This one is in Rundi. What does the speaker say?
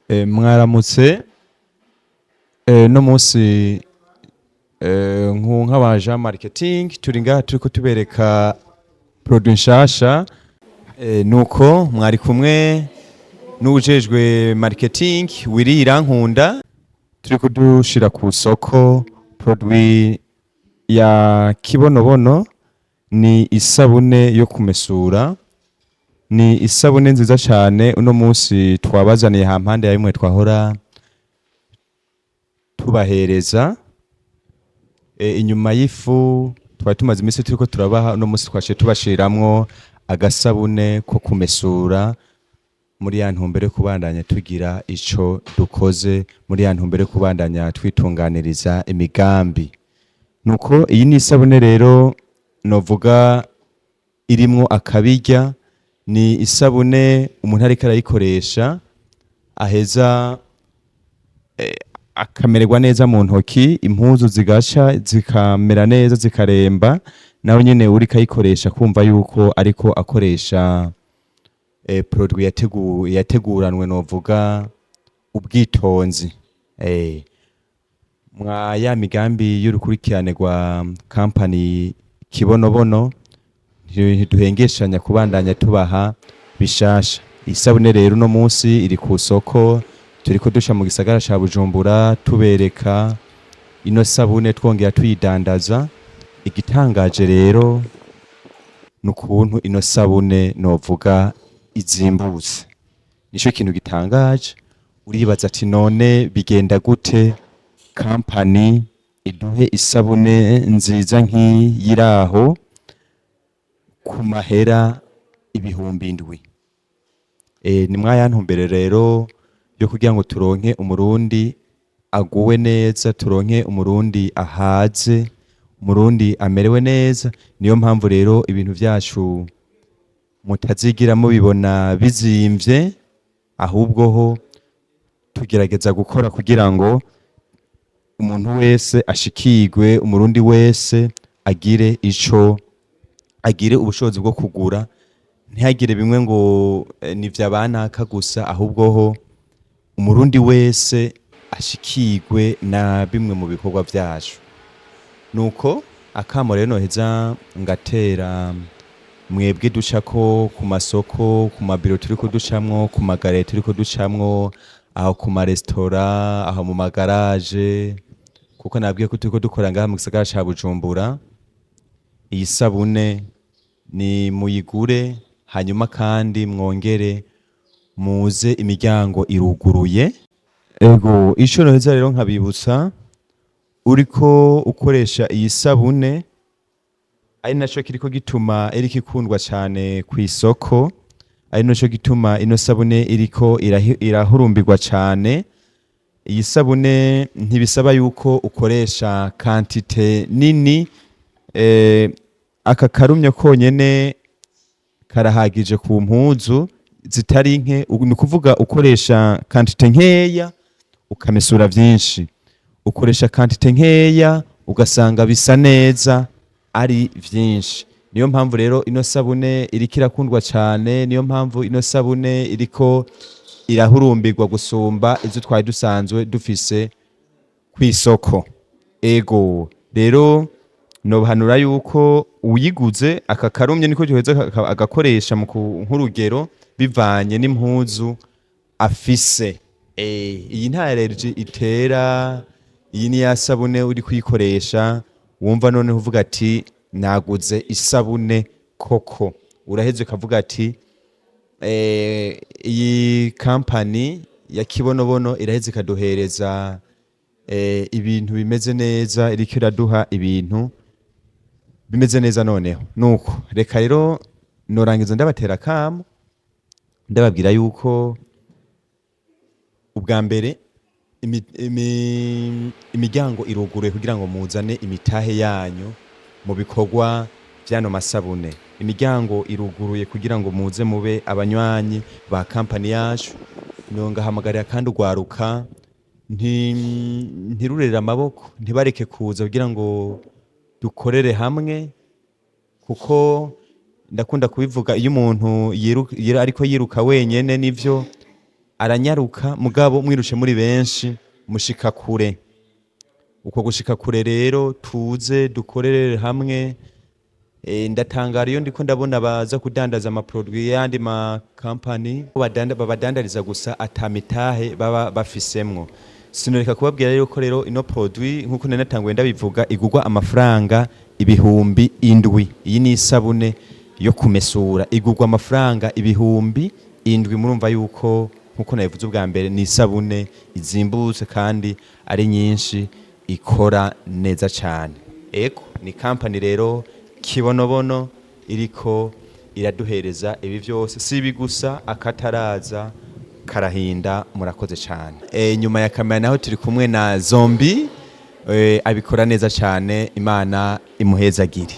Mwaramutse no munsi nk'abaja marketing turi ngaha turiko tubereka produit nshasha. Nuko mwari kumwe n'uwujejwe marketing Willy Irankunda. Turiko dushira ku soko produit ya Kibonobono, ni isabune yo kumesura, ni isabune nziza cyane. Uno munsi twabazaniye hampande ya bimwe twahora tubahereza inyuma y'ifu twari tumaze iminsi turiko turabaha. Uno munsi twaciye tubashiramwo agasabune ko kumesura muri ya ntumbero yo kubandanya tugira ico dukoze, muri ya ntumbero yo kubandanya twitunganiriza imigambi. Nuko iyi ni isabune rero novuga irimwo akabirya. Ni isabune umuntu ariko arayikoresha aheza akamererwa neza mu ntoki, impuzu zigasha zikamera neza, zikaremba. Nawe nyene uriko ayikoresha kumva yuko ariko akoresha produit yateguranwe novuga ubwitonzi. Mwa ya migambi y'urukurikirane rwa company Kibonobono, ntiduhengeshanya kubandanya tubaha bishasha. Isabune rero uno munsi iri ku soko. Turiko dusha mu gisagara ca Bujumbura tubereka ino sabune, twongera tuyidandaza. Igitangaje rero nukuntu ino sabune novuga izimbutse, nico kintu gitangaje. Uribaza ati: "None bigenda gute company iduhe isabune nziza nk'iyiraho ku mahera 7000?" Ni mwaya ntumbere rero yo kugira ngo turonke Umurundi aguwe neza, turonke Umurundi ahaze, Umurundi amerewe neza. Niyo mpamvu rero ibintu vyacu mutazigira mubibona bizimvye, ahubwo ho tugerageza gukora kugira ngo umuntu wese ashikirwe, Umurundi wese agire ico, agire ubushobozi bwo kugura, ntihagire bimwe ngo ni vya banaka gusa, ahubwo ho Umurundi wese ashikirwe na bimwe mu bikorwa vyacu. Nuko akamo rero noheza ngatera mwebwe ducako ku masoko, ku mabiro turiko ducamwo, ku magare turiko ducamwo, aho ku maresitora, aho mu magaraje, kuko nabwiye ko turiko dukora ngaha mu gisagara ca Bujumbura. Iyi sabune ni muyigure, hanyuma kandi mwongere muze, imiryango iruguruye. Ego, ico noheza rero nkabibutsa, uriko ukoresha iyi sabune, ari naco kiriko gituma iriko ikundwa cane kw'isoko, ari naco gituma ino sabune iriko irahurumbirwa cane. Iyi sabune ntibisaba yuko ukoresha quantité nini. Aka karumyo konyene karahagije ku mpuzu zitari nke. Ni ukuvuga ukoresha quantité nkeya ukamesura vyinshi, ukoresha quantité nkeya ugasanga bisa neza ari vyinshi. Niyo mpamvu rero ino sabune iriko irakundwa cane, niyo mpamvu ino sabune iriko irahurumbirwa gusumba izo twari dusanzwe dufise kw'isoko. Ego rero nobahanura yuko uyiguze aka karumye niko giheza agakoresha mu nk'urugero bivanye n'impuzu afise. Iyi nta allergie itera. Iyi ni ya sabune uri kuyikoresha wumva noneho uvuga ati: "Naguze isabune koko." Uraheze ukavuga ati: "Iyi kampani ya Kibonobono iraheze ikaduhereza ibintu bimeze neza, iriko iraduha ibintu bimeze neza." Noneho nuko reka rero norangiza ndabatera akamo, ndababwira yuko ubwa mbere imiryango iruguruye kugira ngo muzane imitahe yanyu mu bikorwa vy'ano masabune. Imiryango iruguruye kugira ngo muze mube abanywanyi ba kampani yacu. Nongahamagarira kandi urwaruka ntirurere amaboko, ntibareke kuza kugira ngo dukorere hamwe, kuko ndakunda kubivuga, iyo umuntu ariko yiruka wenyene nivyo. Aranyaruka, mugabo mwirushe muri benshi mushika kure. Uko gushika kure rero, tuze dukorere hamwe. Ndatangara iyo ndiko ndabona baza kudandaza amaproduit y'andi ma company babadandariza gusa atamitahe baba bafisemwo. Sinoreka kubabwira rero ko rero ino produit, nkuko nari natanguye ndabivuga, igurwa amafaranga 7000. Iyi ni isabune yo kumesura, igurwa amafaranga 7000. Murumva yuko, nkuko nabivuze ubwa mbere, ni isabune izimbutse kandi ari nyinshi, ikora neza cyane. Ego, ni company rero Kibonobono iriko iraduhereza ibi byose. Si ibi gusa, akataraza karahinda. Murakoze cyane. Nyuma ya kamera naho turi kumwe na Zombi, abikora neza cyane. Imana imuhezagire.